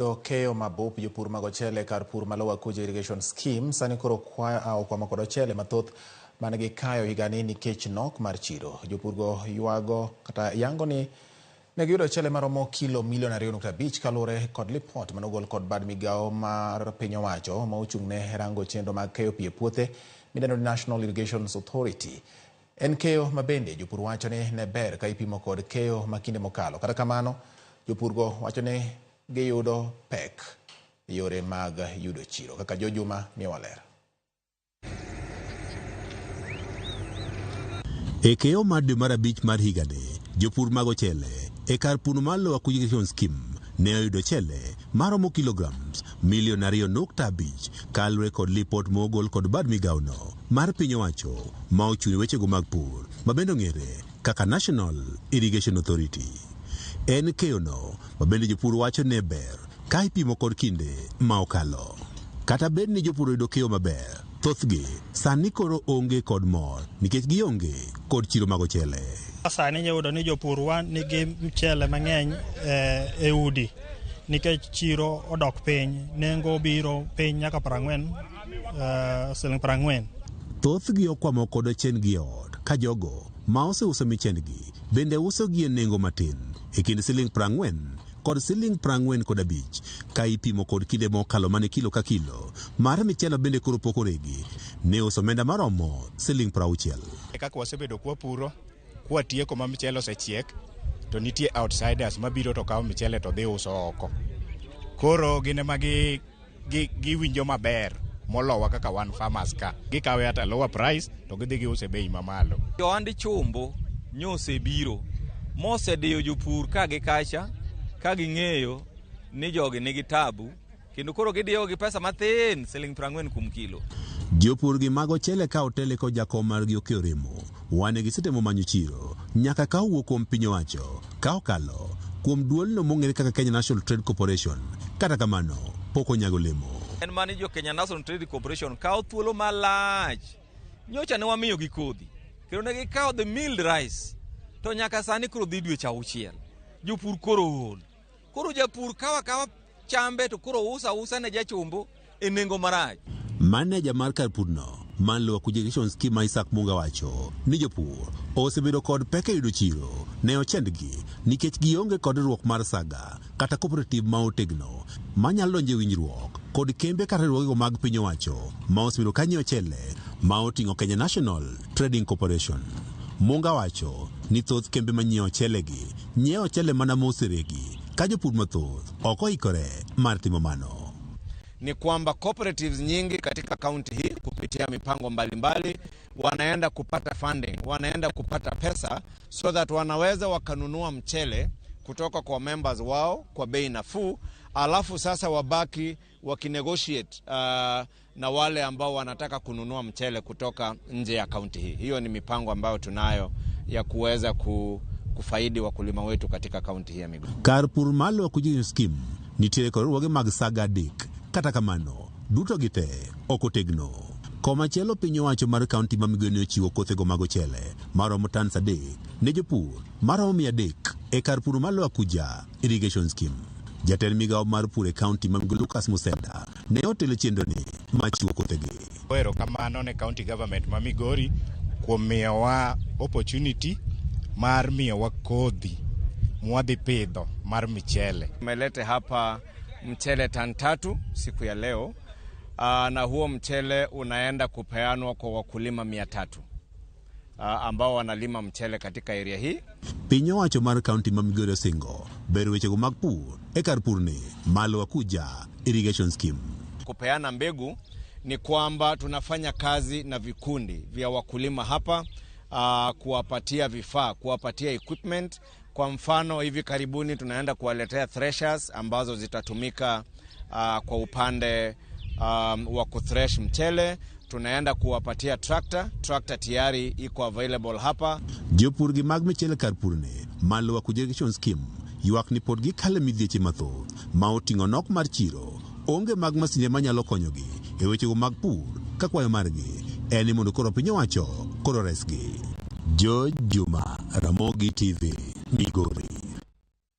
Keyo mabup jopur mag ochele kar pur ma Lower Kuja Irrigation Scheme sani koro okwamo kod ochele mathoth mane gikayo higani nikech nok mar chiro. Jopurgo ywago kata yango ni ne giyudo ochele maromo kilo milion 2.5 kaluwore kod lipot manogol kod bad migawo mar piny owacho ma ochung' ne rango chenro mag keyo pi e puothe midendo ni National Irrigation Authority. En keyo ma bende jopur wacho ni ne ber ka ipimo kod keyo ma kinde mokalo. Kata kamano, jopurgo wacho ni giyudo pek e yore mag yudo chiro. Kaka Jojuma miyowa ler. E keyo mar dwe mar abich mar higani, jopur mag ochele e kar pur mar Lower Kuja Irrigation Scheme ne oyudo ochele maromo kilograms milion 2.5 kaluwore kod lipot mogol kod bad migawono mar piny owacho ma ochung' ne wechego mag pur ma bende ong'ere kaka National Irrigation Authority. En keyono ma bende jopur wacho ne ber ka ipimo kod kinde ma okalo. Kata bed ni jopur oyudo keyo maber, thothgi sani koro onge kod mor nikech gionge kod chiro mag ochele. Sani iyudo ni jopur wa nigi mchele mang'eny e udi nikech chiro odok piny, nengo biro piny nyaka 40, siling 40. Thothgi okwamo kod ochendgi e ot ka jogo ma oseuso michendgi bende uso gi e nengo matin e kind siling 40 kod siling 45 ka ipimo kod kinde mokalo mane kilo ka kilo mar michele bende koro pok oregi ne uso omenda maromo siling 60. Kaka wasebedo kwapuro kwatieko ma michele osechiek to nitie outsiders mabiro to kawo michele to dhi uso oko. Koro gin ema giwinjo maber molowa kaka wan farmers ka. Gikawe at a lower price to gidhi giuse bei mamalo. Johand chumbo nyosebiro mosediyo jopur ka gi kacha ka ging'eyo ni jogi nigi tabu kendo koro gidiyo gi pesa mathin siling 40 kuom kilo. Jopur gi mag ochele ka otele kod jakom margi Okeyo Remo wane gisetemo manyo chiro nyaka ka owuok kuom piny owacho ka okalo kuom duolno mong'ere kaka Kenya National Trade Corporation. Kata kamano pok onyago olemo. En mani jo Kenya National Trade Corporation kawo thuolo malach. Nyocha ne wamiyogi kodhi kendo ne gikawo the milled rice to nyaka sani koro dhi dweche 6. Jopur koro ool. Koro japur kawa akawa chambe to koro usa usa ne jachumbo e nengo marach. Maneja mar kar purno mar Lower Kuja Irrigation Scheme Isaac Munga wacho ni jopur osebedo kod pek e yudo chiro ne ochendgi nikech gionge kod riwruok mar saga kata cooperative ma otegno manyalo donjo e winjruok kod kembe kata riwruogego mag piny owacho ma osebedo ka nyiewo ochele ma oting'o Kenya National Trading Corporation. Munga wacho ni thoth kembe manyiewo ochelegi nyiewo ochele mana moseregi ka jopur mathoth ok oikore mar timo mano. Ni kwamba cooperatives nyingi katika kaunti hii kupitia mipango mbalimbali wanaenda kupata funding, wanaenda kupata pesa so that wanaweza wakanunua mchele kutoka kwa members wao kwa bei nafuu, alafu sasa wabaki wakinegotiate na wale ambao wanataka kununua mchele kutoka nje ya kaunti hii. Hiyo ni mipango ambayo tunayo ya kuweza kufaidi wakulima wetu katika kaunti hii ya Migori. Kar pur mar Lower Kuja Irrigation Scheme nitiere kod riwruoge mag saga 3 kata kamano duto gite ok otegno. Komachielo piny owacho mar kaunti ma Migori ne ochiwo kothego mag ochele maromo tons 3 ne jopur maromo 300 e kar pur mar Lower Kuja Irrigation Scheme. Jatend migawo mar pur e kaunti ma Migori Lucas Musenda ne otelo chenroni mar chiwo kothegi. Erokamano ne county government ma Migori kuom miyowa opportunity mar miyowa kodhi mwadhi pidho mar michele. Tumelete hapa mchele tani 3 siku ya leo, na huo mchele unaenda kupeanwa kwa wakulima 300 ambao wanalima mchele katika area hii. Piny owacho mar kaunti ma Migori osingo bero wechego mag pur e kar purni mar Lower Kuja Irrigation Scheme. Kupeana mbegu ni kwamba tunafanya kazi na vikundi vya wakulima hapa, kuwapatia vifaa, kuwapatia equipment. Kwa mfano hivi karibuni tunaenda kuwaletea threshers ambazo zitatumika kwa upande wa kuthresh mchele. Tunaenda kuwapatia tractor, tractor tayari iko available hapa. Jopur gi mag michele kar purni mar Lower Kuja Irrigation Scheme ywak ni pod gikale midhieche mathoth ma oting'o nok mar chiro, onge mag masinde manyalo konyogi e wechego mag pur ka kwayo margi en ni mondo koro piny owacho koro resgi. George Juma, Ramogi TV, Migori.